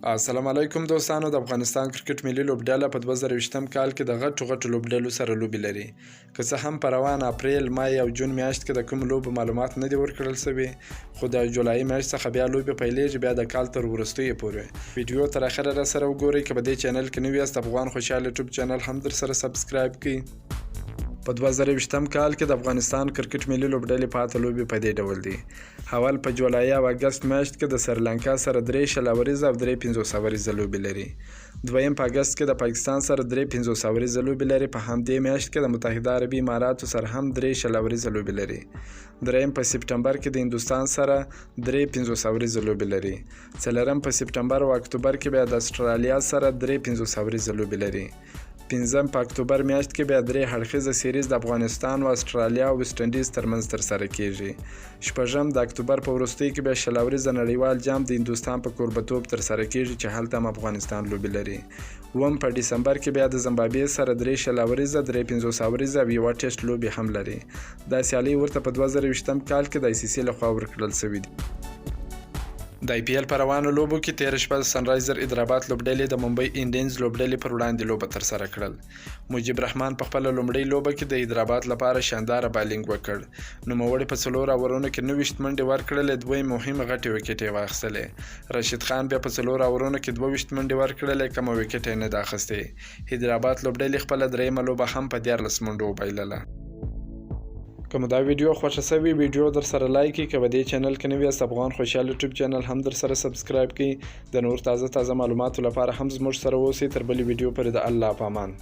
السلام علیکم دوستانو، د افغانستان کرکټ ملي لوبډله په 2020 کال کې د غټو غټو لوبډلو سره لوبې لري. که څه هم په روان اپریل، مای او جون میاشت کې د کومو لوبو معلومات نه دي ورکړل شوي، خو د جولای میاشت څخه بیا لوبې پیلېږي، بیا د کال تر وروستیو پورې. ویډیو تر اخره را سره وګورئ. که په دې چینل کې نوي یاست، افغان خوشحال یوټیوب چینل هم در سره سبسکرایب کړئ. په 2021 کال کې د افغانستان کرکټ ملي لوبډلې پاته لوبې په دې ډول دي. اول په جولای او اګست میاشت کې د سریلانکا سره درې 20 اوریزه او درې 50 اوریزه لوبې لري. دویم په اګست کې د پاکستان سره درې 50 اوریزه لوبې لري. په همدې میاشت کې د متحده عربي اماراتو سره هم درې 20 اوریزه لوبې لري. دریم په سپټمبر کې د هندوستان سره درې 50 اوریزه لوبې لري. څلورم په سپټمبر او اکتوبر کې بیا د استرالیا سره درې 50 اوریزه لوبې لري. پنځم په اکتوبر میاشت کې بیا درې اړخیزه سیریز د افغانستان او استرالیا او ویسټ انډیز ترمنځ ترسره کیږي. شپږم د اکتوبر په وروستیو کې بیا 20 اوریزه نړیوال جام د هندوستان په کوربتوب ترسره کیږي، چې هلته هم افغانستان لوبې لري. اووم په ډسمبر کې بیا د زمبابوې سره درې 20 اوریزه، درې 50 اوریزه او یوه ټیسټ لوبې هم لري. دا سیالۍ ورته په 2021 کال کې د آی سي سي لخوا ورکړل شوې دي. د آی پي ایل په روانو لوبو کې تېره شپه سنرایزر حیدرآباد لوبډلې د ممبۍ انډینز لوبډلې پر وړاندې لوبه ترسره کړل. مجیب رحمان په خپله لومړۍ لوبه کې د حیدرآباد لپاره شانداره بالینګ وکړ. نوموړي په څلور اورونو کې 29 منډې ورکړلې، دوه مهمې غټې ویکټې یې واخیستلې. رشید خان بیا په څلور اورونو کې 22 منډې ورکړلې، کومه ویکټه یې نه ده اخیستې. حیدرآباد لوبډلې خپله درېیمه لوبه هم په 13 منډو وبایلله. که مو دا ویډیو خوښه شوې، ویډیو در سره لایک کړئ. که په دې چینل کې نوي یاست، افغان خوشحال یوټیوب چینل هم در سره سبسکرایب کړئ. د نور تازه تازه معلوماتو لپاره هم زموږ سره اوسئ. تر بلې ویډیو پورې د الله په امان.